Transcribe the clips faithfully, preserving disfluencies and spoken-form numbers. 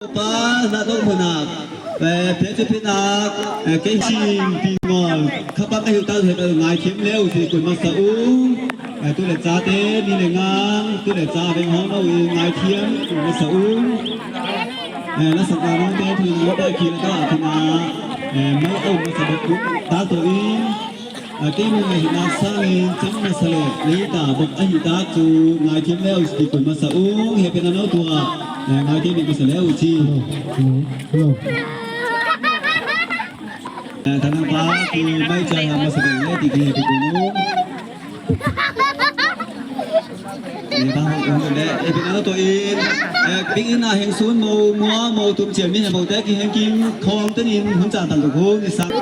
Pa na dong munak, eh, pia cu pinak, eh, kei cing pi ngol, khapak ahi ta he ngai thiam leu si kun masa u, eh, tu le ca te ni le ngang, tu le ca veng hong no i ngai thiam kun masa u, eh, na sa ka nong te tu nong te ki la ka ki na, eh, mai au masa bek kun ta to in. A, kei mi ngaihna sangin cang masa le leita bok ahi tak cu ngaithiam leu si kun masa ung, he pen a no tua, eh, ngaithiam masa leu ci. Eh, tanang pa tu mai cang masa le le ti ki he pi kun ung. Pi na to in, eh, pi ina heng sun mo mua mo tum cian mi he mo te ki heng king khong ten in hun cang tan tu khun ni sang.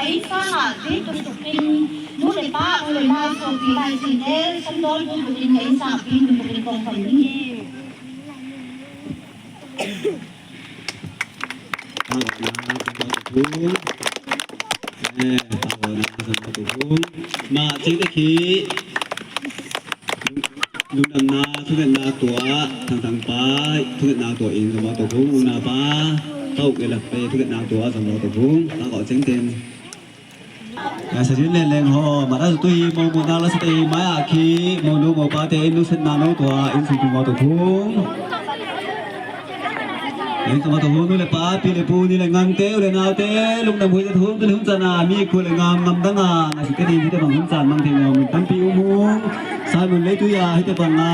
Ei sangah vei tuntukin nu le pa, u le nau, suahpi lai sinte sumdawn tuntukin ei sangah vei tuntukin kong thong ding hi. Mah cingte khi lungdamna thungetna tua, Thangthang pa thungetna tua in zong tua phung, una pa, pa uk elak pe thungetna tua zong tua phung, pa kawh cingten. Sa zin len leng ho, mata tu hi mo mo na la sa te mai a khi mo nu mo pa te in nu sen na no tua in sung tua tua phung. Ei tuma tua hun nu le pa, pi le pu, ni le ngangte, u le naute, lungdam huai tua hun, tua hun cana mi kul le ngam ngam danga na si te ni mi te bang hun can mang thei ngam tampi um hung. Sai mun lei tuya hi te banga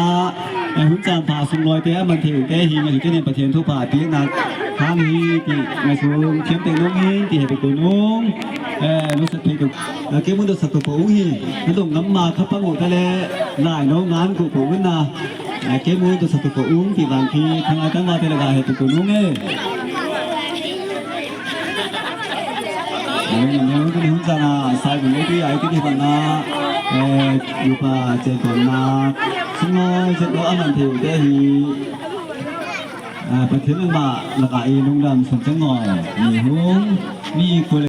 hun can pha sung loi te a man thei te hi nga si te ni Pathian thu pha ti na hang hi ti nga sung thiam te nong hi ti he pe kunung. Nu sa thei tu. Ke mun do sa tu po ung hi. Na dong ngam ma kha pa ngu ta le lai no ngan ku po un na. Ke mun do sa tu po ung ti bang khi khang ai tang ma te le ga he tu kunung e. Ai, nang nang tu hun sana sai bu ti ai ti bang na. Yu pa ce kon na. Sung no ce ko aman thei te hi. Pathian ma la ka i lungdam sun ceng ngoi. Mi hung mi kul